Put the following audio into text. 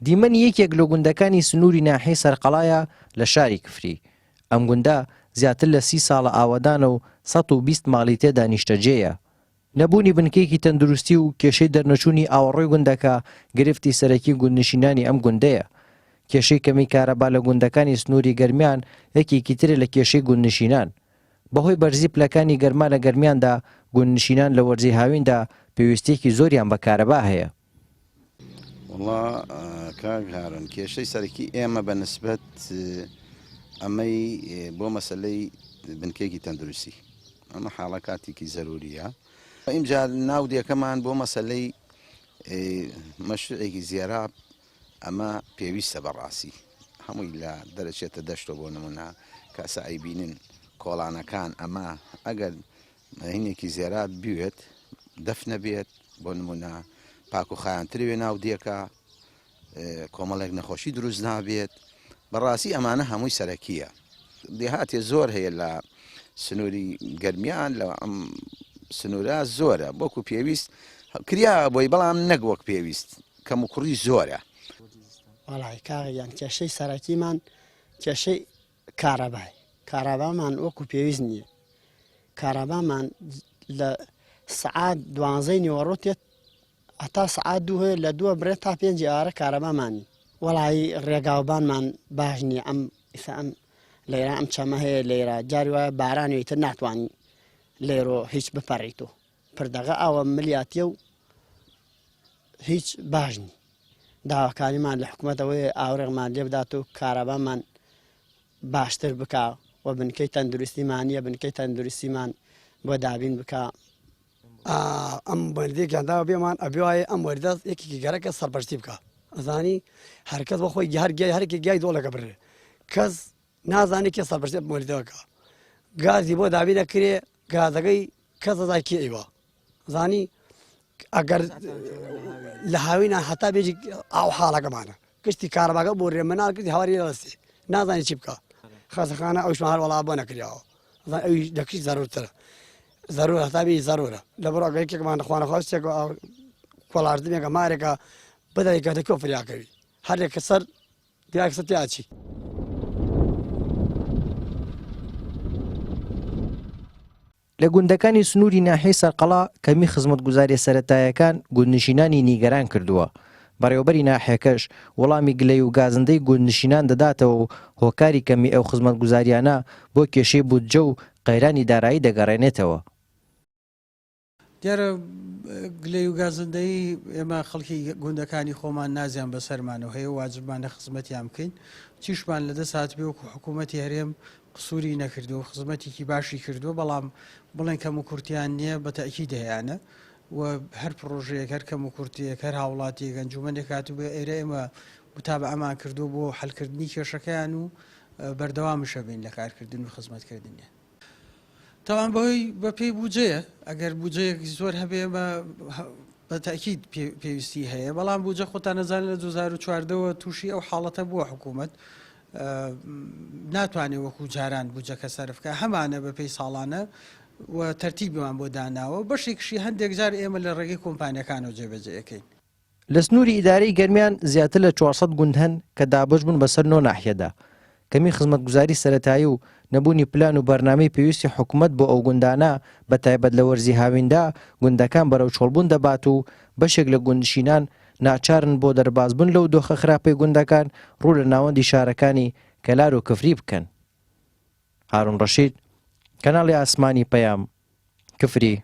دیمەنی یەکێک لە گوندەکانی سنووری ناحیەی سەرقەڵایە لە شاری کفری. ئەم گوندە زیاتر لە سی ساڵە ئاوەدانە و 120 ماڵی تێدا نیشتەجێیە. نەبوونی بنکەیەکی تەندروستی و کێشەی دەرنەچوونی ئاوەڕۆی گوندەکە گرفتی سەرەکی گوندنشینانی ئەم گوندەیە. کێشەی کەمی کارەبا لە گوندەکانی سنووری گەرمیان یەکێکی ترە لە کێشەی گوندنشینان. بەهۆی بەرزی پلەکانی گەرما لە گەرمیاندا گوندنشینان لە وەرزی هاویندا پێویستییەکی زۆریان بە کارەبا هەیە. وەڵا کاک هارون کێشەی سەرەکی ئێمە بە نسبەت ئەمەی بۆ مەسلەی بنکێکی تەندروستی ئەمە حاڵە کاتێکی زەروریە ئینجا ناو دێکەمان بۆ مەسلەی مەشروعێکی زێراب ئەمە پێویستە بەڕاستی هەمووی لە دەرەچێتە دەشتۆ بۆ نمونە کاسە ئەیبینن کۆڵانەکان ئەمە ئەگەر هینێکی زێراب بوێت دەف نەبێت بۆ نمونە پاک و خایانتر وێ ناو دێکە کۆمەڵێک نەخۆشی دروست نابێت بەڕاستی ئەمانە هەمووی سەرەکیە دێهاتێ زۆر هەیە لە سنووری گەرمیان لە ئەم سنوورە زۆرە بۆکو پێویست کریا بۆی بەڵام نەک وەک پێویست کەم و کوڕی زۆرە. وەڵی کاغیان کێشەی سەرەکیمان کێشەی کارەبای کارابامان وەکو پێویست نییە کارابامان لە سعات دوانزەی نیوەڕۆ تێت هەتا سعات دوو هەیە لە دووە برێت تا پێنجی ئارە کارەبامانی وەڵایی ڕێگاوبانمان باش نییە ئەم ئیسا ئەم لێرە ئەم چەمە هەیە لێرە جاری وایە بارانی تر ناتوانانی لێرۆ هیچ بپەڕیت و پردەغە ئاوە ملیاتیە و هیچ باش نی داواکاریمان لە حکومەت ئەوەیە ئاوڕێکمان لێ بدات و کارەبامان باشتر بکا و بنکەی تەندروستیمان نییە بنکەی تەندروستیمان بۆ دابین بکا. ئەم وەردێکیان داوە بێمان ئەبێ ئەم وەردە یەکێکی گەرەکە سەرپەرشتی بکە ئەزانی هەرکەس بۆ خۆی هەر گیای هەرکی گیای دۆڵەکە بڕێ کەس نازانێت کێ سەرپەرشتی ئەم وەردەکە گازی بۆ دابینە کرێ گازەکەی کەس ئەزای کێ ئەیوا زانی ئەگەر لە هاوینە هەتا بێژی ئاو حاڵەکەمانە گشتی کارەباکە بۆ رێ مناڵ کردی هاواری لەسێ نازانی چی بکە خەسەخانە ئەوشمان هەر وەڵا بۆ نەکریاوە ئەوی دەکری زەرورترە زەرور هەتا بی زەرورە لە بڕ ئەگەر یەکێکمان خوانە خواستێک کۆڵاردنێکە مارێکە بدەیکە دەکۆ فریاکەوی هەر یەکە سەر دیاکسە تیاچی. لە گوندەکانی سنووری ناحیەی سەرقەڵا کەمی خزمەتگوزارییە سەرەتایەکان گوندنشینانی نیگەران کردووە، بەڕێوەبەری ناحیەکەش وەڵامی گلەی و گازندەی گوندنشینان دەداتەوە و هۆکاری کەمی ئەو خزمەتگوزارییانە بۆ کێشەی بودجە و قەیرانی دارایی دەگەڕێنێتەوە. دیارە گلەی و گازندەی ئێمە خەڵکی گوندەکانی خۆمان نازیان بەسەرمانەوە هەیە و واجبمانە خزمەتیان بکەین چیشمان لەدەست هاتبێ وەکو حکوومەتی هەرێم قسووری نەکردووە و خزمەتێکی باشی کردووە بەڵام بڵێن کەم و کورتیان نییە بە تەئکید هەیانە و هەر پڕۆژەیەک هەر کەم و کورتیەک هەر هاوڵاتیەک ئەنجومەنێک هاتبێ ئێرە ئێمە متابەعەمان کردووە بۆ حەلکردنی کێشەکەیان و بەردەوامیشە بین لە کارکردن و خزمەتکردنیان. تاوان بەهۆی بەپێی بودجەیە ئەگەر بودجەیەکی زۆر هەبێ بە بە تاکید پێویستی هەیە بەڵام بودجە خۆتان نەزانن لە 2014ەوە تووشی ئەو حاڵەتە بووە حکوومەت ناتوانێت وەکو جاران بودجەکە سەرف بکە هەمانە بەپێی ساڵانە و تەرتیبمان بۆ داناوە بەشێکشی هەندێک جار ئێمە لە ڕێگەی کۆمپانیەکانەوە جێبەجێەکەین. لە سنووری ئیدارەی گەرمیان زیاتر لە 400 گوند هەن کە دابەش بوون بەسەر نۆ ناحیەدا. کەمی خزمەتگوزاری سەرەتایی و نەبوونی پلان و بەرنامەی پێویستی حکومەت بۆ ئەو گوندانە بە تایبەت لە وەرزی هاویندا گوندەکان بەرەو چۆڵبوون دەبات و بەشێک لە گوندنشینان ناچارن بۆ دەربازبوون لەو دۆخە خراپەی گوندەکان ڕوو لە ناوەندی شارەکانی کەلار و کفری بکەن. هارون ڕەشید، کەناڵی ئاسمانی پەیام، کفری.